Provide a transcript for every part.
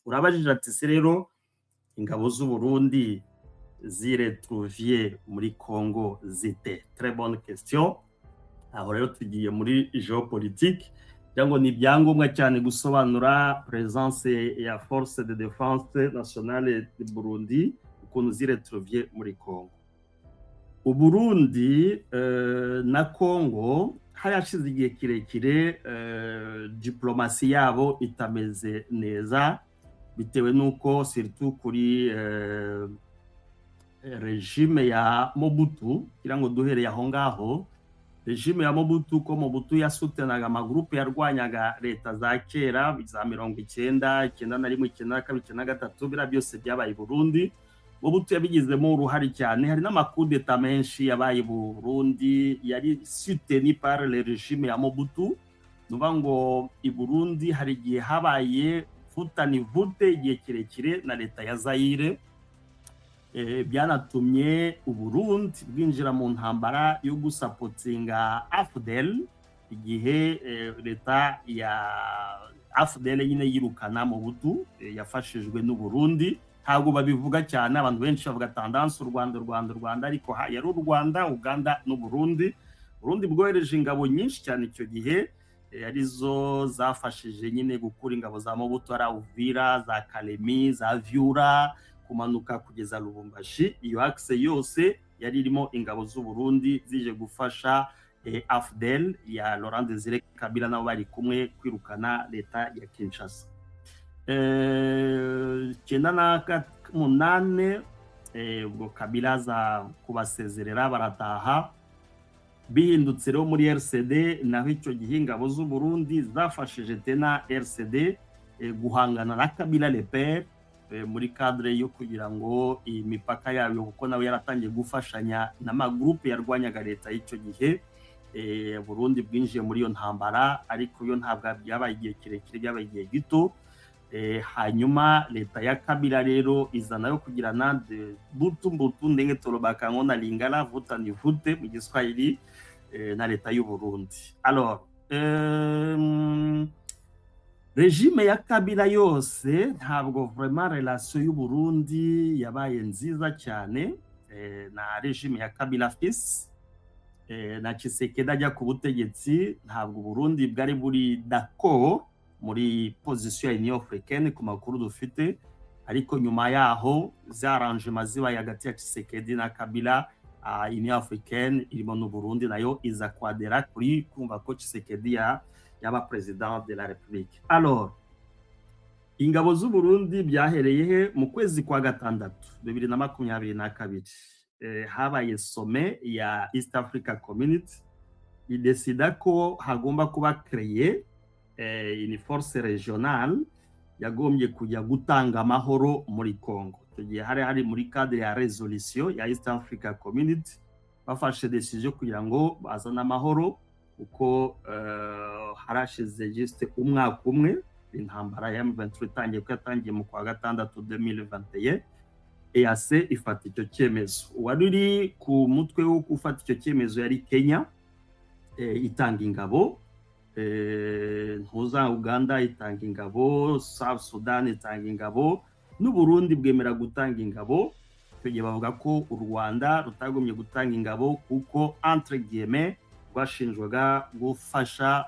Urabajije ati: "Se rero ingabo z'u Burundi ziretrouviye muri Congo zite?" Très bonne question. Aho rero tugiye muri géopolitique, kugira ngo ni ibyangombwa cyane gusobanura présence ya Force de Défense Nationale de Burundi, ukuntu ziretrouviye muri Congo. Uburundi na Congo harashize igihe kirekire diplomatie yabo itameze neza, bitewe n'uko surtout kuri régime ya Mobutu, kugira ngo duhereye aho ngaho, régime ya Mobutu, ko Mobutu yasutenaga amagurupe yarwanyaga leta za kera za 90, 91, 92, 93. Biriya byose byabaye i Burundi, Mobutu yabigizemo uruhare cyane. Hari n'amakudeta menshi yabaye i Burundi yari soutenu par le régime ya Mobutu. Nuvuga ngo i Burundi hari igihe habaye vuta nivute igihe kirekire na leta ya Zaire. Byanatumye Uburundi bwinjira mu ntambara yo gusapotinga AFDL, igihe leta ya AFDL nyine yirukana Mobutu, yafashijwe n'Uburundi. Ntabwo babivuga cyane, abantu benshi bavuga tendance u Rwanda, u Rwanda, u Rwanda, ariko yari u Rwanda, Uganda n'Uburundi. Burundi bwohereje ingabo nyinshi cyane icyo gihe, arizo zafashije nyine gukura ingabo za Mobutu ari Uvira, za Kalemi, za Vyura, kumanuka kugeza Lubumbashi. Iyo axe yose yari irimo ingabo z'u Burundi zije gufasha AFDL ya Laurent Desire Kabila nabo bari kumwe kwirukana leta ya Kinshasa. 98, ubwo Kabila aza kubasezerera barataha. Bihindutse rero muri RCD naho, icyo gihe ingabo z'u Burundi zafashije tena RCD guhangana na Kabila le père, muri cadre yo kugira ngo iyi mipaka yayo, kuko nawe yaratangiye gufashanya n'amagroupe yarwanyaga leta y'icyo gihe. Burundi bwinjiye muri iyo ntambara, ariko yo ntabwo byabaye igihe kirekire, byabaye igihe gito. Hanyuma leta ya Kabila rero iza nayo kugirana de butu mbutu, ndenge tolobaka ngo na Lingala, vuta nivute mu Giswahili, na leta y'u Burundi. Alors, régime ya Kabila yose ntabwo vraiment relation y'u Burundi yabaye nziza cyane na régime ya Kabila fils. Na Tshisekedi ajya ku butegetsi, ntabwo Burundi bwari buri d'accord muri position ya Union Africaine, ku makuru dufite. Ariko nyuma yaho za arrangement zibaye hagati ya Tshisekedi na Kabila, Union Africaine irimo n'u Burundi nayo iza kwadera kuri kumva ko Tshisekedi yaba président de la République. Alors, ingabo z'u Burundi byahereye he? Mu kwezi kwa gatandatu 2022, habaye sommet ya East Africa Community, idesida ko hagomba kuba créé une force régionale yagombye kujya gutanga amahoro muri Congo. Icyo gihe hari muri cadre ya résolution ya East Africa Community, bafashe décision kugira ngo bazane amahoro, kuko harashize juste umwaka umwe intambara ya M23 itangiye, ko yatangiye mu kwa gatandatu 2021. EAC ifata icyo cyemezo. Uwari uri ku mutwe wo gufata icyo cyemezo yari Kenya, itanga ingabo, ntuza Uganda itanga ingabo, South Sudan itanga ingabo, n'u Burundi bwemera gutanga ingabo. Icyo gihe bavuga ko u Rwanda rutagumye gutanga ingabo kuko, entre guillemets, rwashinjwaga gufasha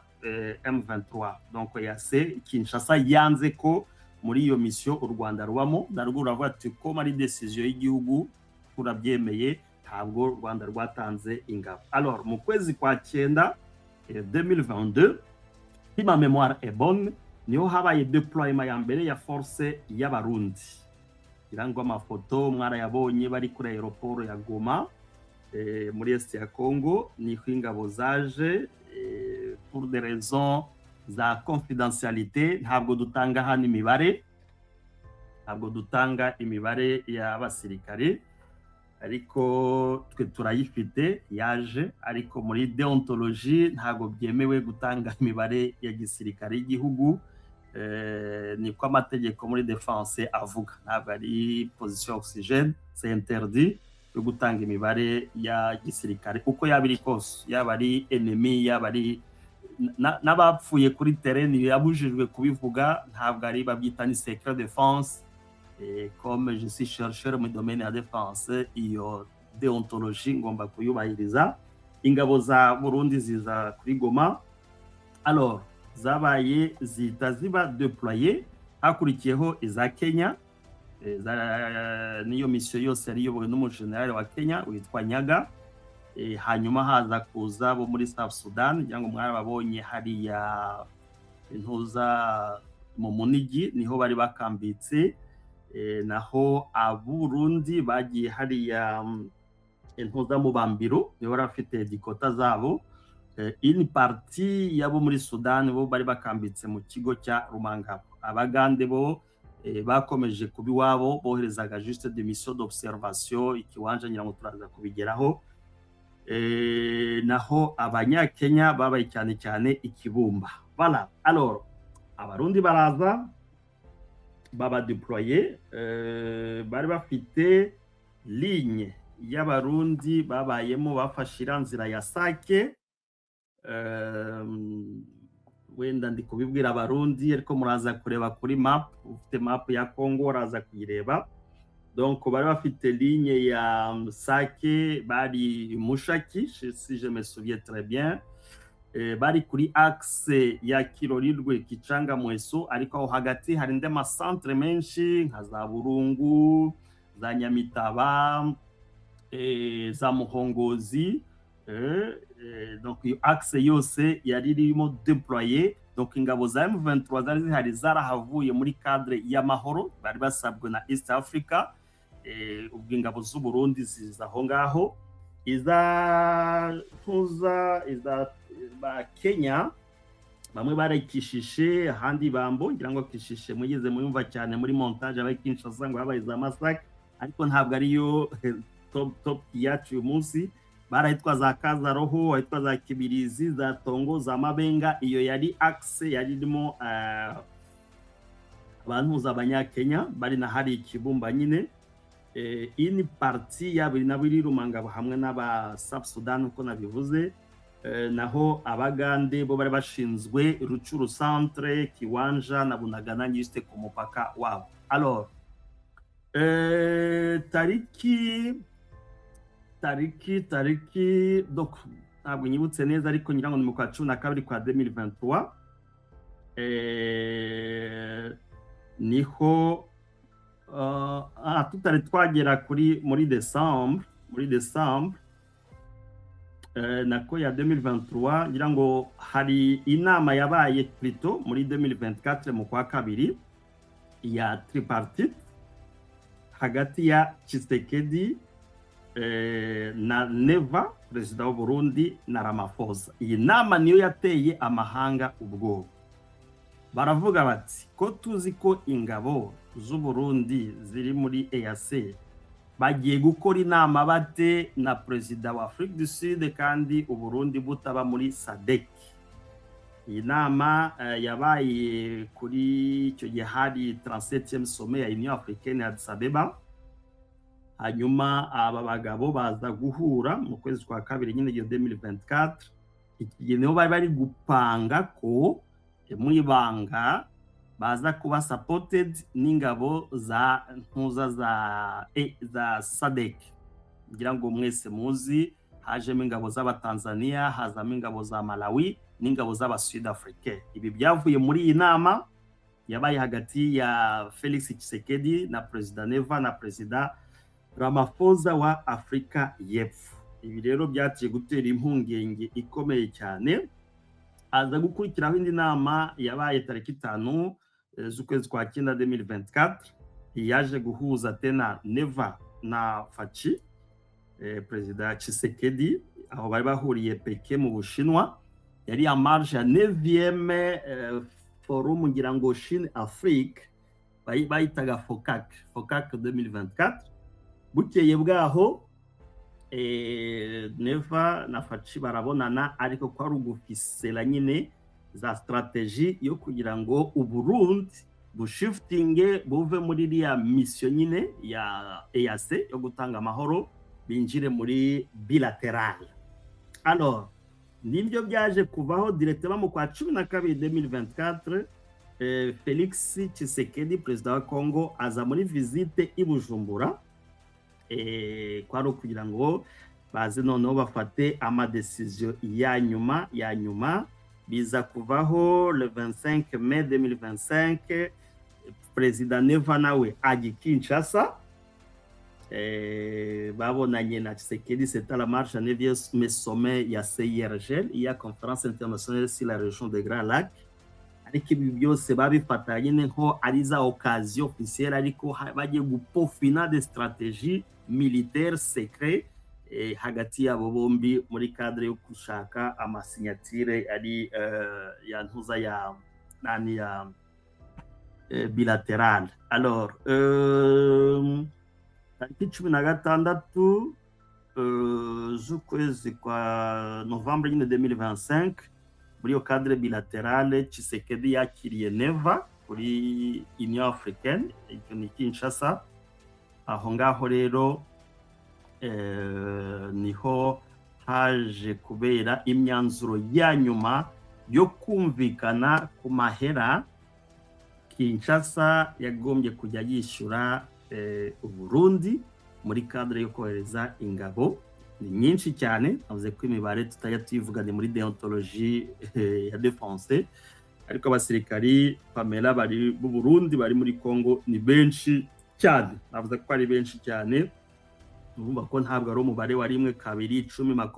M23. Donc EAC, Kinshasa yanze ko muri iyo mission u Rwanda rubamo. Narwo ruravuga ati ko ari décision y'igihugu, turabyemeye. Ntabwo u Rwanda rwatanze ingabo. Alors, mu kwezi kwa cyenda 2022, si ma mémoire est bonne, niho habaye déploiement ya mbere ya force y'Abarundi. Ngira ngo amafoto mwarayabonye bari kuri aéroport ya Goma, muri est ya Congo, niho ingabo zaje. Pour des raisons za confidentialité, ntabwo dutanga hano imibare, ntabwo dutanga imibare y'abasirikare, ariko twe turayifite yaje. Ariko muri déontologie ntabwo byemewe gutanga imibare ya gisirikare y'igihugu. Niko amategeko muri défense avuga, ntabwo ari position oxygène, c'est interdit yo gutanga imibare ya gisirikare uko yaba iri kose, yaba ari ennemi, yaba ari N'abapfuye kuri terrain yabujijwe kubivuga, ntabwo ari babyita ni secret défense. Comme je suis chercheur mu domaine ya défense, iyo déontologie ngomba kuyubahiriza. Ingabo za Burundi ziza kuri Goma, alors zabaye zihita ziba déployé, hakurikiyeho iza Kenya. Niyo mission yose yari iyobowe n'umujenerali wa Kenya witwa Nyaga. Hanyuma haza kuza bo muri South Sudan, ngira ngo mwarababonye hariya intuza mu Munigi niho bari bakambitse. Naho Aburundi bagiye hariya intuza mu Bambiro, niho bari bafite dikota zabo. Une partie y'abo muri Sudan bo bari bakambitse mu kigo cya Rumangabo. Abagande bo bakomeje kuba iwabo, boherezaga juste des missions d'observation ikiwanja, ngira ngo turaza kubigeraho. Naho Abanyakenya babaye cyane cyane Ikibumba. Voilà, alors Abarundi baraza baba déployé, bari bafite ligne y'Abarundi babayemo, bafashe iriya nzira ya Sake. Wenda ndi kubibwira Abarundi, ariko muraza kureba kuri map, ufite map ya Congo uraza kuyireba. Donc bari bafite ligne ya Sake, bari Mushaki si je me souviens très bien. Bari kuri axe ya Kirorirwe, Kicanga, Mweso, ariko aho hagati hari indi masantere menshi nka za Burungu, za Nyamitaba, za Muhongozi. Donc iyo axe yose yari irimo déployé. Donc ingabo za M23 zari zihari zarahavuye muri cadre y'amahoro bari basabwe na East Africa. Ubwo ingabo z'u Burundi ziza aho ngaho, iza ntuza iza ba Kenya bamwe barekishishe, ahandi bambo ngira ngo Kishishe mugeze muyumva cyane muri montage abaye Kinshasa ngo habaye za massacre, ariko ntabwo ariyo top top yacu uyu munsi. Barahitwa za Kazaroho, ahitwa za Kibirizi, za Tongo, za Mabenga. Iyo yari axe yari irimo abantuza Abanyakenya bari na hari Ikibumba nyine. Ini partie yabo nabo iri Rumangabo hamwe n'aba South Sudan uko nabivuze. Naho Abagande bo bari bashinzwe Rucuru centre, Kiwanja na Bunagana, juste ku mupaka wabo. Alors tariki donc ntabwo nyibutse neza, ariko ngira ngo ni mu kwa 12 kwa 2023, niho tutari twagera kuri muri décembre nako ya 2023, ngira ngo hari inama yabaye plutôt muri 2024 mu kwa kabiri ya tripartite hagati ya Tshisekedi na Neva, perezida w'u Burundi, na Ramaphosa. Iyi nama niyo yateye amahanga ubwoba. Baravuga bati ko tuzi ko ingabo z'u Burundi ziri muri EAC, bagiye gukora inama bate na perezida wa Afrique du Sud kandi u Burundi butaba muri SADC? Iyi nama yabaye kuri icyo gihe hari 37e sommet ya Union Africaine ya Addis Abeba. Hanyuma aba bagabo baza guhura mu kwezi kwa kabiri nyine iyo 2024. Iki gihe niho bari bari gupanga ko mu ibanga baza kuba supported n'ingabo za ntuza za SADC. Ngira ngo mwese muzi hajemo ingabo z'Abatanzania, hazamo ingabo za Malawi n'ingabo z'aba Sud Africain. Ibi byavuye muri iyi nama yabaye hagati ya Felix Tshisekedi na Perezida Neva na Perezida Ramaphosa wa Afrika y'Epfo. Ibi rero byaciye gutera impungenge ikomeye cyane. Aza gukurikiraho indi nama yabaye tariki 5 z'ukwezi kwa cyenda 2024, yaje guhuza tena Neva na Fatshi, Perezida Tshisekedi, aho bari bahuriye Pekin mu Bushinwa. Yari en marge ya 9e forum ngira ngo Chine Afrique, bayitaga FOCAC, FOCAC 2024. Bukeye bwaho Neva na Fatshi barabonana, ariko ko ari ugufisela nyine za stratégie yo kugira ngo Uburundi bushiftinge buve muri iriya mission nyine ya EAC yo gutanga amahoro, binjire muri bilateral. Alors Nibyo byaje kuvaho directement mu kwa 12 2024, Felix Tshisekedi, perezida wa Congo, aza muri visite i Bujumbura, kwari ukugira ngo baze noneho bafate ama décisions ya nyuma ya nyuma. Biza kuvaho le 25 mai 2025, perezida Neva nawe ajya i Kinshasa, babonanye na Tshisekedi. C'était la marche à neuvième sommet ya CIRGL, iya Conférence internationale sur la région des Grands Lacs. Ariko ibi byose babifata nyine nko ari za occasion officielle, ariko bagiye gupeaufina des stratégies militaires secret hagati yabo bombi muri cadre yo gushaka ama signatures ari ya ntuza ya nani ya bilatéral. Alors, tariki 16 z'ukwezi kwa novembre nyine 2025, muri iyo cadre bilaterale, Tshisekedi yakiriye Neva kuri Union Africaine, icyo ni Kinshasa. Aho ngaho rero niho haje kubera imyanzuro ya nyuma yo kumvikana ku mahera Kinshasa yagombye kujya yishyura Uburundi muri cadre yo kohereza ingabo. Ni nyinshi cyane, navuze ko imibare tutajya tuyivuga, ni muri déontologie ya défense, ariko abasirikari, Pamela, bari b'u Burundi bari muri Congo ni benshi cyane. Navuze ko ari benshi cyane. Urumva ko ntabwo ari umubare wa rimwe, kabiri, 10, 20,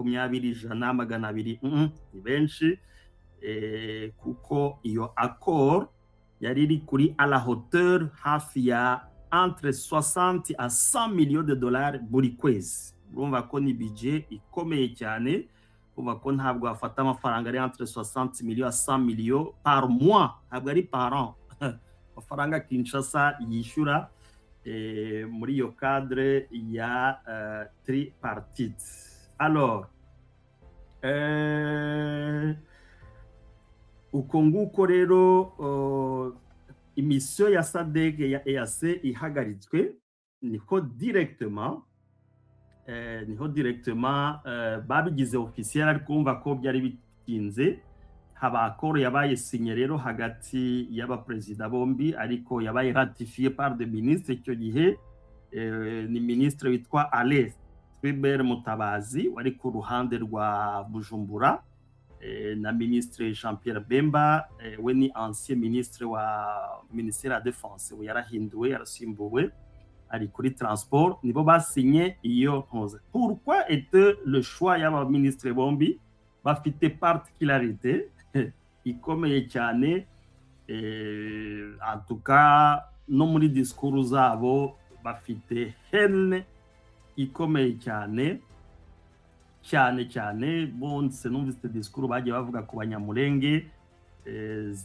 100, 200, ni benshi, kuko iyo accord yari iri kuri à la hauteur hafi ya entre 60 à 100 millions de dollars buri kwezi. Urumva ko ni budget ikomeye cyane. Urumva ko ntabwo wafata amafaranga ari entre 60 millions à 100 millions par mois, ntabwo ari par an, amafaranga Kinshasa yishyura muri iyo cadre ya tripartite. Alors, uko nguko rero i mission ya SADC ya EAC ihagaritswe, niho directement babigize officiel, ariko urumva ko byari bitinze. Haba accord yabaye signé rero hagati y'abaperezida bombi, ariko yabaye ratifié par des ministres. Icyo gihe ni ministre witwa Alain Tribert Mutabazi wari ku ruhande rwa Bujumbura, na ministre Jean Pierre Bemba, we ni ancien ministre wa ministère ya défense, we yarahinduwe, yarasimbuwe, ari kuri transport. Nibo basinye iyo ntuza. Pourquoi était le choix y'aba ministre bombi? Bafite particularité ikomeye cyane, en tout cas no muri discours zabo bafite haine ikomeye cyane cyane cyane. Bonse numvise discours bagiye bavuga ku Banyamurenge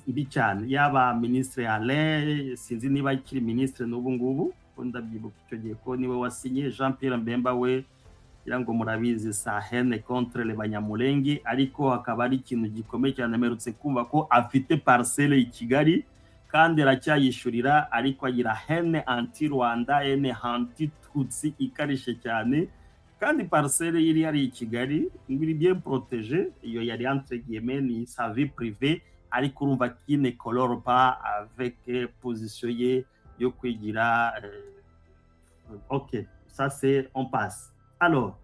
mbi cyane, yaba ministre Alain, sinzi niba akiri ministre n'ubu ngubu, ko ndabyibuka icyo gihe ko niwe wasinye. Jean Pierre Mbemba we ngira ngo murabizi sa haine contre les Banyamulenge, ariko akaba ari ikintu gikomeye cyane. Amerutse kumva ko afite parcelle i Kigali kandi aracyayishyurira, ariko agira haine anti Rwanda, haine anti Tutsi ikarishye cyane, kandi parcelle iri hari i Kigali ngo iri bien protégée. Iyo yari entre guillemets ni sa vie privée, ariko urumva qui ne colore pas avec position ye yo kwigira. Ok, ça c'est, on passe. Alors,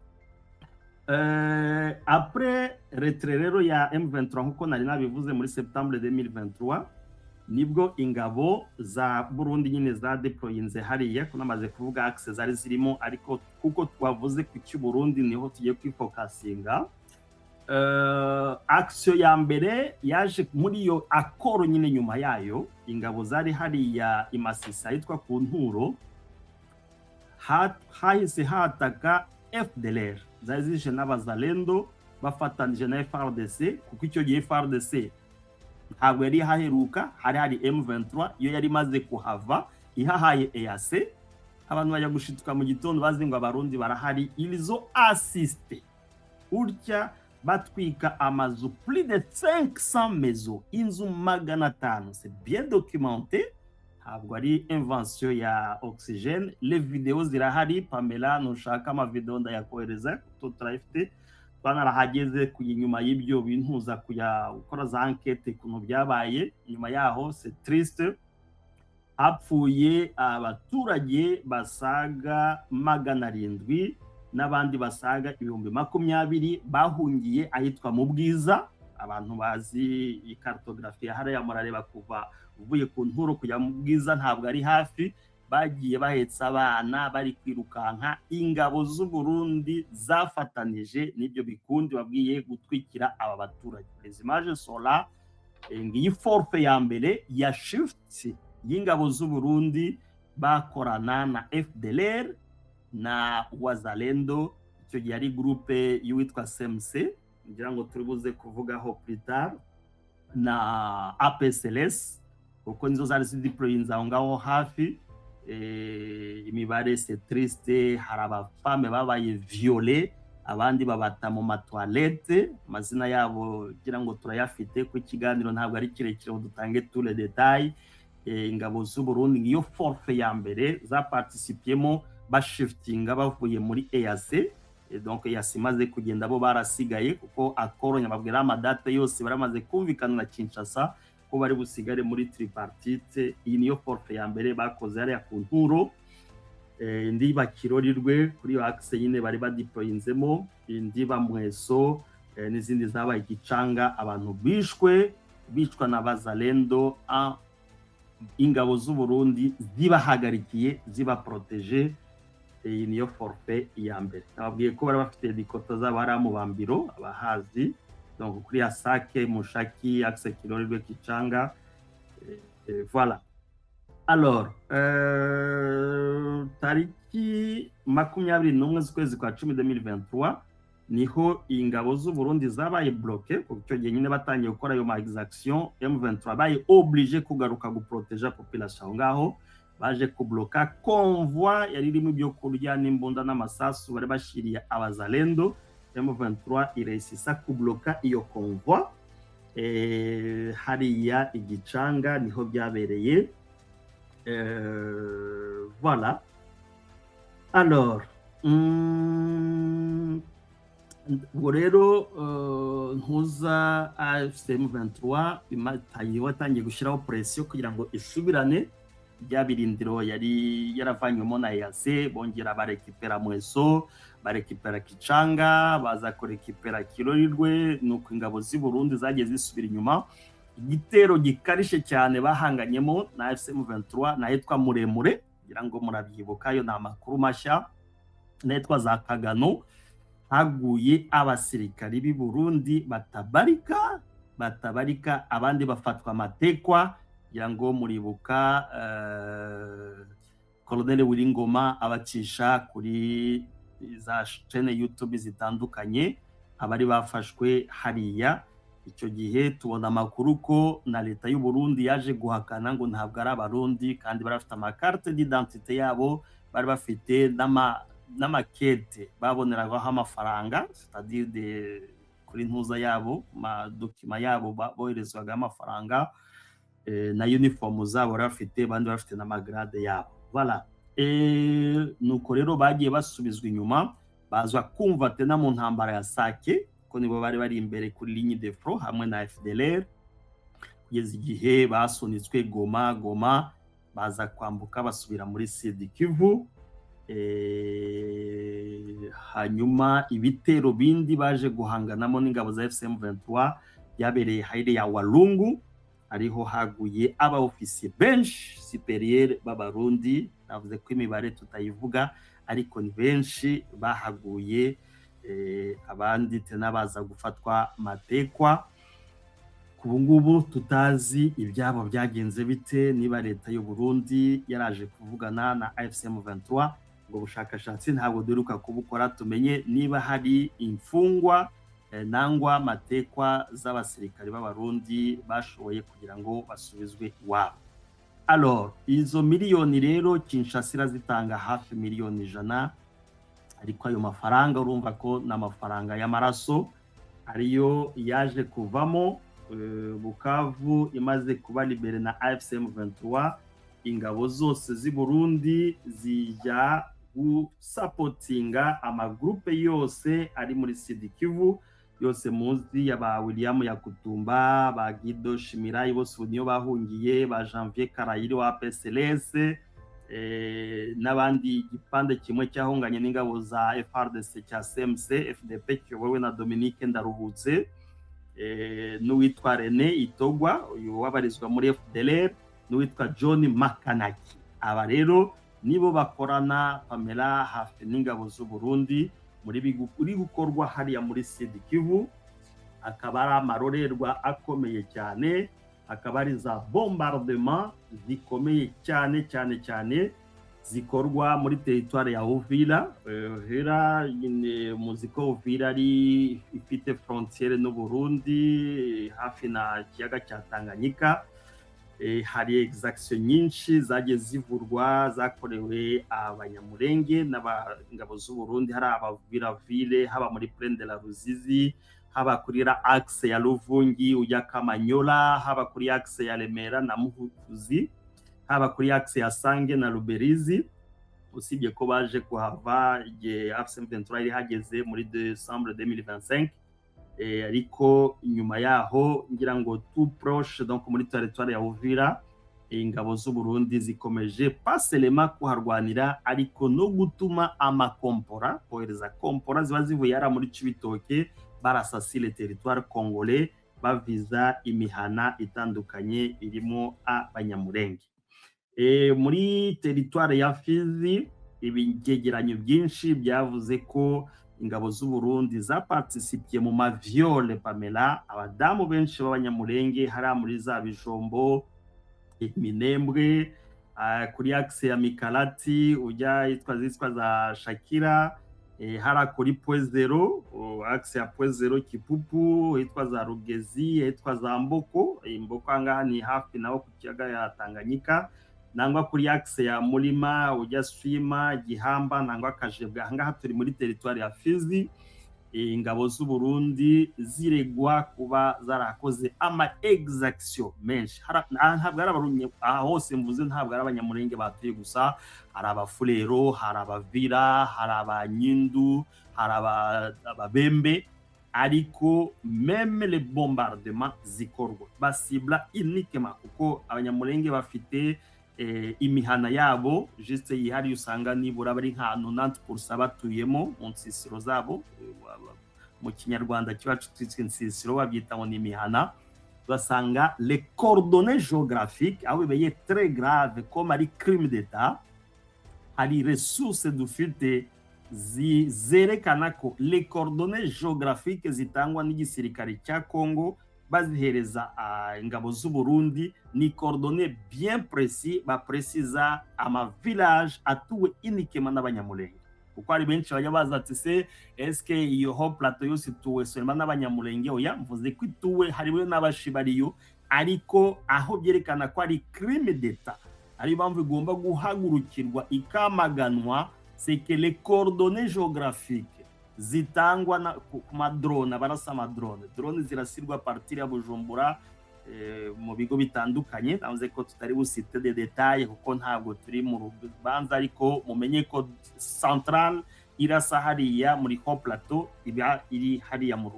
après retrait rero ya M23, nkuko nari nabivuze, muri septembre 2023 nibwo ingabo za Burundi nyine za déployinze hariya, ko namaze kuvuga axe zari zirimo, ariko kuko twavuze ku cy'u Burundi niho tugiye kwifocusinga. Action ya mbere yaje muri iyo accord nyine, nyuma yayo, ingabo zari hariya i Masisi ahitwa ku Nturo, hahise hataka FDLR zari zishe n'Abazalendo bafatanije na FARDC, kuko icyo gihe FARDC ntabwo yari haheruka, hari hari M23 iyo yari imaze kuhava ihahaye EAC. Abantu bajya gushituka mu gitondo bazi ngo Abarundi barahari. Ils ont assisté utya batwika amazu, plus de 500 maisons, inzu 500. C'est bien documenté, ntabwo ari invention ya Oxygène. Les vidéos zirahari, Pamela, nushaka ama vidéos ndayakohereza kuko turayifite. Twanarahageze inyuma y'ibyo bintuza kujya gukora za enquêtes ukuntu byabaye nyuma yaho. C'est triste, hapfuye abaturage basaga 700 n'abandi basaga 20,000 bahungiye ahitwa mu Bwiza. Abantu bazi icartographie hariya, murareba kuva uvuye ku Nturo kujya mu Bwiza ntabwo ari hafi. Bagiye bahetse abana, bari kwirukanka ingabo z'u Burundi zafatanije n'ibyo bikundi babwiye gutwikira aba baturage. Les images sont là. Ngiyi forfait ya mbere ya shift y'ingabo z'u Burundi bakorana na FDLR na Wazalendo. Icyo gihe ari groupe y'uwitwa SMC, ngira ngo turi buze kuvugaho plus tard, na APCLS, kuko nizo zari zideployinze aho ngaho hafi. Imibare, c'est triste, hari abafemmes babaye violées, abandi babata mu matoilettes. Amazina yabo ngira ngo turayafite, ku ikiganiro ntabwo ari kirekire ngo dutange tous les détails. Ingabo z'u Burundi, ngiyo forfait ya mbere zaparticipiyemo, bashiftinga bavuye muri EAC. Donc EAC imaze kugenda, bo barasigaye, kuko accord nyababwira amadate yose baramaze kumvikana na Kinshasa ko bari busigare muri tripartite. Iyi niyo forfait ya mbere bakoze hariya ku Nturo. Indi Bakirorirwe kuri iyo axe nyine bari badeployinzemo, indi Bamweso, n'izindi zabaye Gicanga. Abantu bishwe bicwa na Bazalendo, ingabo z'u Burundi zibahagarikiye, zibaproteje. Iyi niyo forfait ya mbere. Nababwiye ko bari bafite headquarter zabo hariya mu Bambiro, abahazi, donc kuri ya Sake Mushaki, axe Kirorirwe Kicanga. Voilà. Alors, tariki 21 z'ukwezi kwa 10 2023 niho ingabo z'u Burundi zabaye bloquées, kuko icyo gihe nyine batangiye gukora ayo ma exaction, M23 baye obligé kugaruka guproteja population aho ngaho. Baje kubloka convoi yari irimo ibyo kurya n'imbunda n'amasasu bari bashiriye Abazalendo. M23 iresisa kubloka iyo convoi hariya Igicanga niho byabereye. Voilà. Alors, ubwo rero ntuza AFC M23 watangiye gushyiraho pression kugira ngo isubirane bya birindiro yari yaravanywemo na EAC. Bongera barekipera Mweso, barekipera Kicanga, baza kurekipera Kirorirwe. Nuko ingabo z'i Burundi zagiye zisubira inyuma. Igitero gikarishe cyane bahanganyemo na AFC M23 n'ahitwa Muremure, kugira ngo murabyibuka, yo ni amakuru mashya, n'ahitwa za Kagano haguye abasirikari b'i Burundi batabarika, batabarika, abandi bafatwa amatekwa. Kugira ngo muribuka Colonel Wiringoma abacisha kuri za chaîne YouTube zitandukanye abari bafashwe hariya. Icyo gihe tubona amakuru ko na leta y'u Burundi yaje guhakana ngo ntabwo ari Abarundi, kandi bari bafite amacarte d'identité yabo, bari bafite n'amakete baboneragaho amafaranga, c'est-à-dire kuri ntuza yabo, madocuments yabo boherezwaga amafaranga, na uniform zabo bari bafite, abandi bafite n'amagrade yabo. Voilà. Nuko rero bagiye basubizwa inyuma, bazwa kumva tena mu ntambara ya Sake, ko nibo bari bari imbere kuri ligne de front hamwe na FDLR, kugeza igihe basunitswe Goma. Goma baza kwambuka basubira muri Sud Kivu. Hanyuma ibitero bindi baje guhanganamo n'ingabo za AFC M23 byabereye hayire ya Walungu, ariho haguye aba officier benshi supérieur b'Abarundi. Navuze ko imibare tutayivuga, ariko ni benshi bahaguye, abandi tena baza gufatwa matekwa. Ku ngubu tutazi ibyabo byagenze bite, niba leta y'u Burundi yaraje kuvugana na AFC M23. Ubwo bushakashatsi ntabwo duheruka kubukora, tumenye niba hari imfungwa nangwa matekwa z'abasirikari b'Abarundi bashoboye kugira ngo basubizwe iwabo. Alors, izo miliyoni rero Kinshasa irazitanga, hafi miliyoni 100, ariko ayo mafaranga urumva ko ni amafaranga y'amaraso ariyo yaje kuvamo. Bukavu imaze kuba libérée na AFC M23, ingabo zose z'i Burundi zijya Gusapotinga amagroupe yose ari muri Sud Kivu yose muzi, yaba William Yakutumba, ba Guido Shimirai, bose ubu niyo bahungiye, ba Janvier Karayiri wa PSLS, n'abandi. Igipande kimwe cyahunganye n'ingabo za FARDC cya CMC FDP kiyobowe na Dominique Ndaruhutse, n'uwitwa René Itogwa, uyu wabarizwa muri FDLR, n'uwitwa John Makanaki. Aba rero nibo bakorana, Pamela, hafi n'ingabo z'u Burundi muri biri gukorwa hariya muri Sud Kivu. Akaba ari amarorerwa akomeye cyane, akaba ari za bombardement zikomeye cyane cyane cyane zikorwa muri territoire ya Uvira. Uvira nyine muzi ko Uvira ari ifite frontière n'u Burundi, hafi na kiyaga cya Tanganyika. Hari exaction nyinshi zagiye zivurwa zakorewe Abanyamurenge n'abangabo z'u Burundi, hari abaviravile, haba muri Plaine de la Ruzizi, haba kuri la axe ya Luvungi ujya Kamanyola, haba kuri axe ya Remera na Muhuzi, haba kuri axe ya Sange na Ruberizi, usibye ko baje kuhava igihe AFC M23 yari hageze muri décembre 2025. Ariko nyuma yaho ngira ngo tout proche, donc muri territoire ya Uvira, ingabo z'u Burundi zikomeje pas seulement kuharwanira, ariko no gutuma amakompora, kohereza kompora ziba zivuye hariya muri Cibitoke, barasasi le territoire congolais, baviza imihana itandukanye irimo Abanyamurenge. Muri territoire ya Fizi, ibyegeranyo byinshi byavuze ko ingabo z'u Burundi zaparticipiye mu maviols, Pamela, abadamu benshi b'Abanyamurenge hariya muri za Bijombo, Minembwe, kuri axe ya Mikalati ujya yitwa zitwa za Shakira, hariya kuri Point Zéro, axe ya Point Zéro Kipupu, hitwa za Rugezi, hitwa za Mboko. Mboko ahangaha ni hafi naho ku kiyaga ya Tanganyika, nangwa kuri axe ya Murima ujya Swima, Gihamba nangwa Kajebwa. Ahangaha turi muri territoire ya Fizi. Ingabo z'u Burundi ziregwa kuba zarakoze ama exaction menshi. Ntabwo ari Abarundi aha hose mvuze, ntabwo ari Abanyamurenge batuye gusa. Hari Abafurero, hari Abavira, hari Abanyindu, hari Ababembe, ariko même les bombardements zikorwa basibla uniquement kuko Abanyamurenge bafite imihana yabo juste yihariye, usanga nibura bari nka 90% batuyemo mu nsisiro zabo. Mu Kinyarwanda kibacu twitwa insisiro, babyita ngo ni imihana. Basanga les coordonnées géographiques aho bibaye très grave, comme ari crime d'État. Hari ressources dufite zerekana ko les coordonnées géographiques zitangwa n'igisirikare cya Congo bazihereza ingabo z'u Burundi ni coordonnées bien précis, bapresiza ama village atuwe uniquement n'Abanyamulenge, kuko hari benshi bajya baza ati: "Se eske iyo Hauts Plateaux yose ituwe seulement n'Abanyamulenge?" Oya, mvuze ko ituwe, hariwe n'abashibariyo, ariko aho byerekana ko ari crime d'État, ariyo mpamvu igomba guhagurukirwa ikamaganwa, c'est que les coordonnées géographiques zitangwa ku madrone, abarasa amadrone, drone zirasirwa partir ya Bujumbura, mu bigo bitandukanye. Navuze ko tutari busite de détails kuko ntabwo turi mu rubanza, ariko mumenye ko centrale irasa hariya muri Hauts Plateaux iba iri hariya mu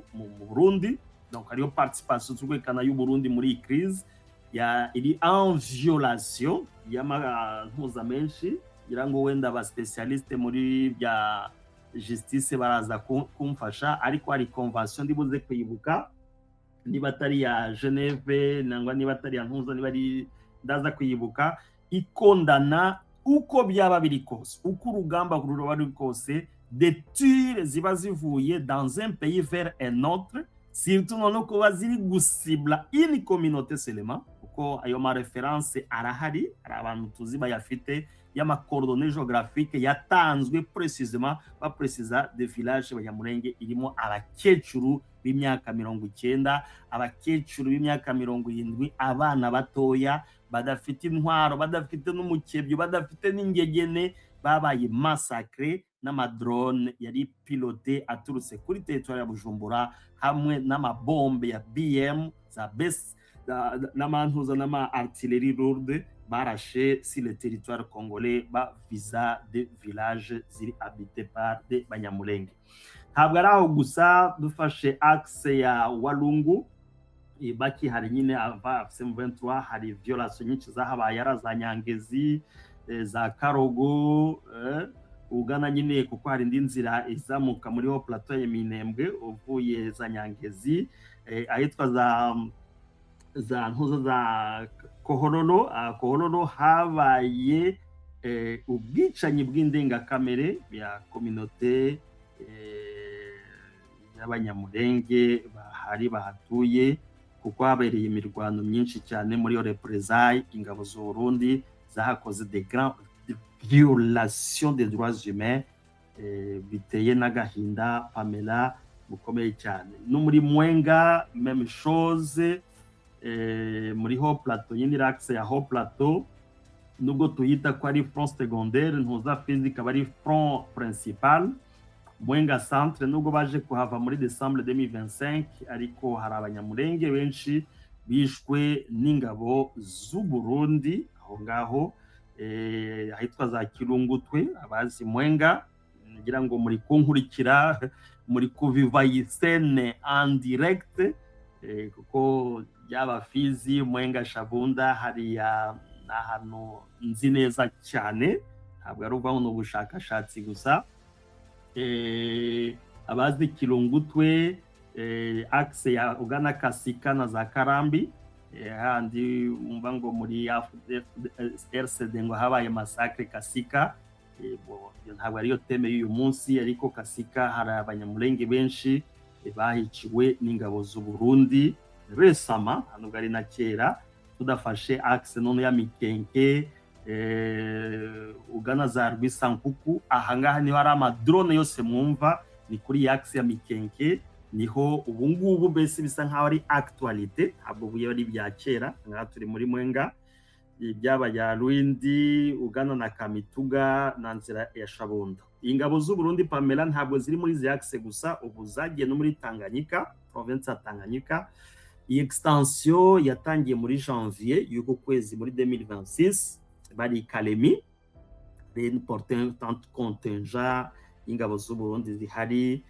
Burundi. Donc hariyo participation z'urwekana y'u Burundi muri iyi crise ya iri en violation y'amampuza menshi. Ngira ngo wenda aba spécialiste muri bya justice baraza kumfasha, ariko hari convention ndibuze kwibuka, niba atari ya Geneve nangwa niba atari ya ntuza, niba ari ndaza kwibuka, ikondana uko byaba biri kose, uko urugamba ruba ruri kose, des tirs ziba zivuye dans un pays vers un autre, surtout noneho kuba ziri gusibla une communauté seulement, kuko ayo ma référence arahari, hari abantu tuzi bayafite y'amacoordonnées géographiques yatanzwe précisément, bapresiza de village Banyamurenge irimo abakecuru b'imyaka 90, abakecuru b'imyaka 70, abana batoya badafite intwaro, badafite n'umukebyo, badafite n'ingegene, babaye massacré n'amadrone yari piloté aturutse kuri territoire ya Bujumbura, hamwe n'amabombe ya BM za bes n'amantuza n'ama artillerie lourde. Barashe sur le territoire congolais, bavisa des villages ziri habités par des Banyamulenge. Ntabwo ari aho gusa. Dufashe axe ya Walungu, baki hari nyine ava AFC M23, hari violation nyinshi zahabaye, ari za Nyangezi, za Karogo, ugana nyine, kuko hari indi nzira izamuka muri haut plateau ya Minembwe uvuye za Nyangezi, ahitwa za ntuza za Kohororo. Kohororo habaye ubwicanyi bw'indengakamere ya communauté y'Abanyamurenge bahari bahatuye, kuko habereye imirwano myinshi cyane muri iyo représailles. Ingabo z'u Burundi zahakoze des grandes violations des droits humains, biteye n'agahinda, Pamela, bukomeye cyane. No muri Mwenga, même chose, muri haut plateau nyine, axe ya haut plateau, nubwo tuyita ko ari front secondaire, ntuza Fizi ikaba ari front principal. Mwenga centre, nubwo baje kuhava muri décembre 2025, ariko hari Abanyamurenge benshi bishwe n'ingabo z'u Burundi aho ngaho, ahitwa za Kirungutwe. Abazi Mwenga, ngira ngo muri kunkurikira, muri kuviva iyi scène en direct, kuko yaba Fizi, Mwenga, Shabunda, hariya ni ahantu nzi neza cyane, ntabwo ari uvuga ngo ni ubushakashatsi gusa. Abazi Kirungutwe, axe ya ugana Kasika na za Karambi, handi wumva ngo muri RCD ngo habaye massacre Kasika, ntabwo ariyo thème y'uyu munsi, ariko Kasika hari Abanyamurenge benshi bahiciwe n'ingabo z'u Burundi récemment, ntabwo ari na kera. Tudafashe axe none ya Mikenke, ugana za Rwisankuku, ahangaha niho hari amadrone yose mwumva, ni kuri axe ya Mikenke niho ubu ngubu mbese bisa nkaho ari actualité, ntabwo buye ari ibya kera. Ngaha turi muri Mwenga, ibyaba ya Rwindi ugana na Kamituga na nzira ya Shabunda. Ingabo z'u Burundi, Pamela, ntabwo ziri muri izi axe gusa, ubu zagiye no muri Tanganyika, province ya Tanganyika. Iyi extension yatangiye muri janvier y'uko kwezi muri 2026, bari Kalemi, important contingent y'ingabo z'u Burundi zihari,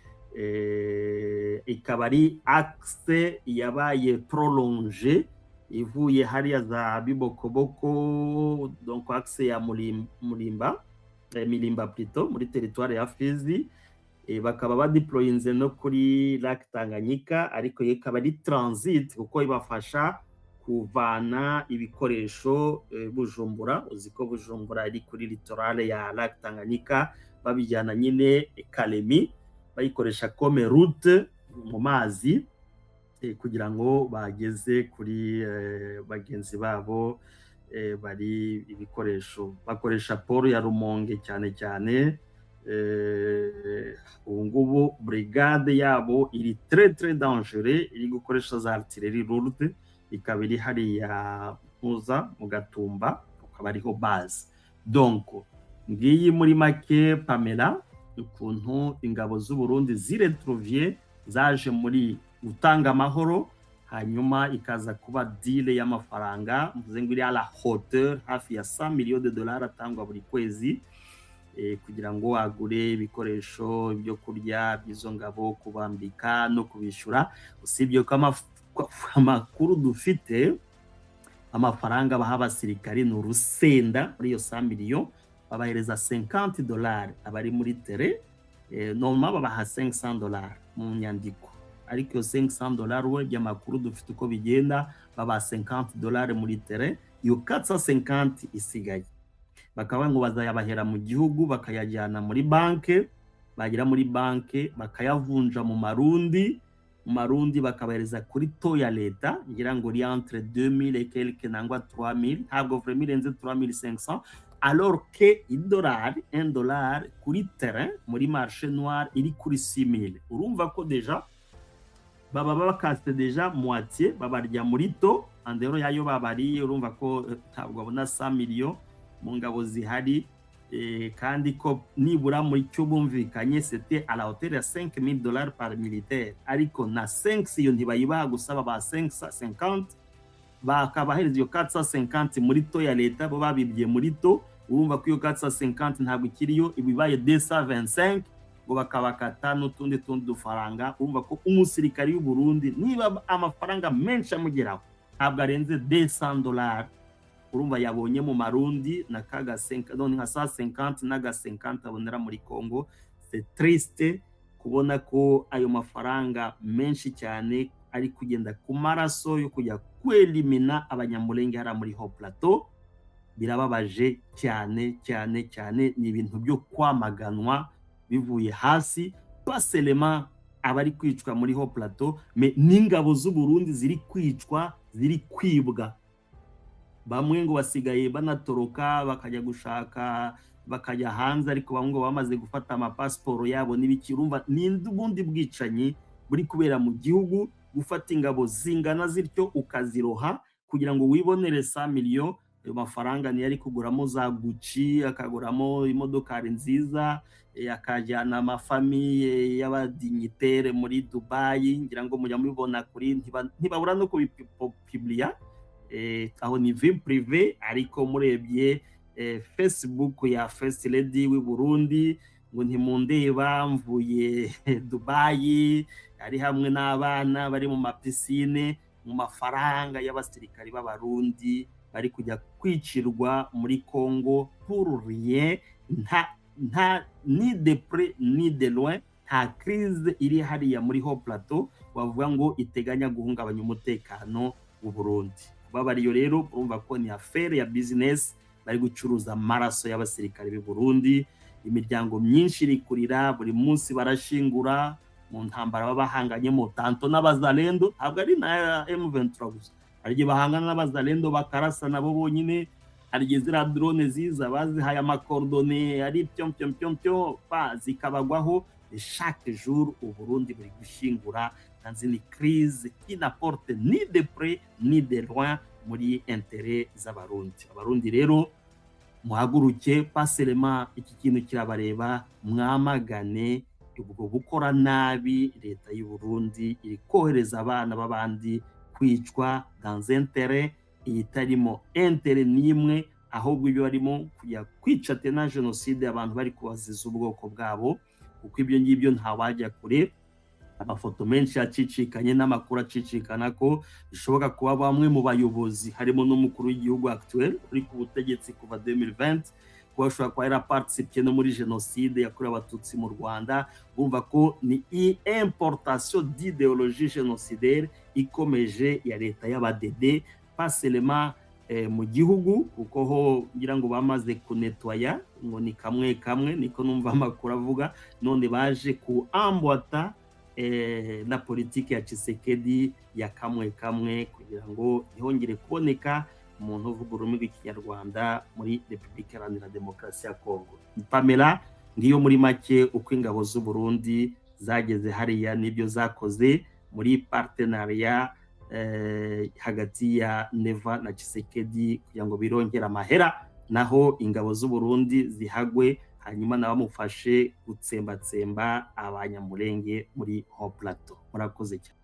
ikaba ari axe yabaye prolongé ivuye hariya za Bibokoboko, donc axe ya Murimba, Milimba plutôt, muri territoire ya Fizi, bakaba badeployinze no kuri Lac Tanganyika, ariko ikaba ari transit kuko ibafasha kuvana ibikoresho Bujumbura. Uzi ko Bujumbura iri kuri littoral ya Lac Tanganyika, babijyana nyine Kalemi, bayikoresha comme route mu mazi, kugira ngo bageze kuri bagenzi babo bari ibikoresho. Bakoresha port ya Rumonge cyane cyane. Ubu ngubu brigade yabo iri très très dangereux, iri gukoresha za artillerie lourde, ikaba iri hariya Mpuza mu Gatumba, ukaba ariho base. Donc ngiyi muri make, Pamela, ukuntu ingabo z'u Burundi ziretrouviye, zaje muri gutanga amahoro, hanyuma ikaza kuba deal y'amafaranga, mvuze ngo iri à la hauteur hafi ya 100 millions de dollars atangwa buri kwezi, kugira ngo agure ibikoresho, ibyo kurya by'izo ngabo, kubambika no kubishyura. Usibye ko amakuru dufite, amafaranga baha abasirikari ni urusenda. Muri iyo 100 millions babahereza 50 $ abari muri terrain, normal babaha 500 $ mu nyandiko, ariko iyo 500 $ we by'amakuru dufite uko bigenda, babaha 50 $ muri terrain, iyo 450 isigaye bakaba ngo bazayabahera mu gihugu, bakayajyana muri banke, bagera muri banke bakayavunja mu marundi, bakabahereza kuri taux ya leta, ngira ngo ri entre 2000 et quelque nangwa 3000, ntabwo vraiment irenze 3500, alors que idolari, 1 dollar kuri terrain muri marché noir iri kuri 6000. Urumva ko déjà baba bakase déjà moitié, babarya muri taux andero yayo babariye. Urumva ko ntabwo babona 100 millions mu ngabo zihari, kandi ko nibura muri cyo bumvikanye c'était à la hauteur ya 5000 $ par militaire, ariko na 5 iyo ntibayibaha gusa, baba 550. Bakabahereza iyo 450 muri taux ya leta, bo babibye muri taux. Urumva ko iyo 450 ntabwo ikiriyo, ibibaye 225, ngo bakabakata n'utundi tundi dufaranga. Urumva ko umusirikari w'u Burundi, niba amafaranga menshi amugeraho, ntabwo arenze $200. Urumva yabonye mu marundi na kaga none nka 150 n'aga 50 abonera muri Congo. C'est triste kubona ko ayo mafaranga menshi cyane ari kugenda ku maraso yo kujya kwelimina Abanyamulenge hariya muri Haut Plateau. Birababaje cyane cyane cyane, ni ibintu byo kwamaganwa bivuye hasi, pas seulement abari kwicwa muri Haut Plateau, mais n'ingabo z'u Burundi ziri kwicwa, ziri kwibwa. Bamwe ngo basigaye banatoroka bakajya gushaka, bakajya hanze, ariko bamwe ngo bamaze gufata amapasiporo yabo n'ibiki. Urumva ni ubundi bwicanyi buri kubera mu gihugu. Gufata ingabo zingana zityo ukaziroha kugira ngo wibonere 100 millions, ayo mafaranga niyo ari kuguramo za Gucci, akaguramo imodokari nziza, akajyana ama famille y'aba dignitaires muri Dubayi. Ngira ngo mujya mubibona kuri, ntibabura no kubipubliya, aho ni vie privée. Ariko murebye Facebook ya First Lady w'i Burundi, ngo ntimundeba mvuye Dubayi, ari hamwe n'abana bari mu ma piscine, mu mafaranga y'abasirikari b'Abarundi bari kujya kwicirwa muri Congo pour rien. Nta ni de près ni de loin, nta crise iri hariya muri Haut Plateau bavuga ngo iteganya guhungabanya umutekano w'u Burundi. Babariyo rero, urumva ko ni affaire ya business, bari gucuruza amaraso y'abasirikare b'u Burundi. Imiryango myinshi iri kurira buri munsi, barashingura mu ntambara baba bahanganyemo tantôt n'Abazalendo. Ntabwo ari na M23 gusa, hari igihe bahangana n'Abazalendo bakarasa nabo bonyine. Hari igihe ziriya drone ziza bazihaye ama coordonnées ari pyo pyo pyo pyo pa zikabagwaho. Chaque jour Uburundi buri gushingura dans une crise qui n'apporte ni de près ni de loin muri intérêt z'Abarundi. Abarundi rero muhaguruke, pas seulement iki kintu kirabareba, mwamagane ubwo bukora nabi. Leta y'u Burundi iri kohereza abana b'abandi kwicwa dans intérêt itarimo intérêt n'imwe, ahubwo ibyo barimo kujya kwica tena jenoside, abantu bari kubaziza ubwoko bwabo, kuko ibyo ngibyo ntawajya kure. Amafoto menshi acicikanye n'amakuru acicikana ko bishoboka kuba bamwe mu bayobozi, harimo n'umukuru w'igihugu actuel uri ku butegetsi kuva 2020, kuba bashobora kuba yaraparticipye no muri jenoside yakorewe Abatutsi mu Rwanda. Bumva ko ni importation d'idéologie génocidaire ikomeje ya leta y'abadede, pas seulement mu gihugu, kuko ho ngira ngo bamaze kunetwaya, ngo ni kamwe kamwe, niko numva amakuru avuga. None baje ku ambwata na politiki ya Tshisekedi ya kamwe kamwe, kugira ngo ntihongere kuboneka umuntu uvuga ururimi rw'Ikinyarwanda muri Repubulika Iharanira Demokarasi ya Kongo. Pamela, ngiyo muri make uko ingabo z'u Burundi zageze hariya n'ibyo zakoze muri partenariat hagati ya Neva na Tshisekedi, kugira ngo birongere amahera, naho ingabo z'u Burundi zihagwe, hanyuma nabamufashe gutsembatsemba Abanyamulenge muri Haut Plateau. Murakoze cyane.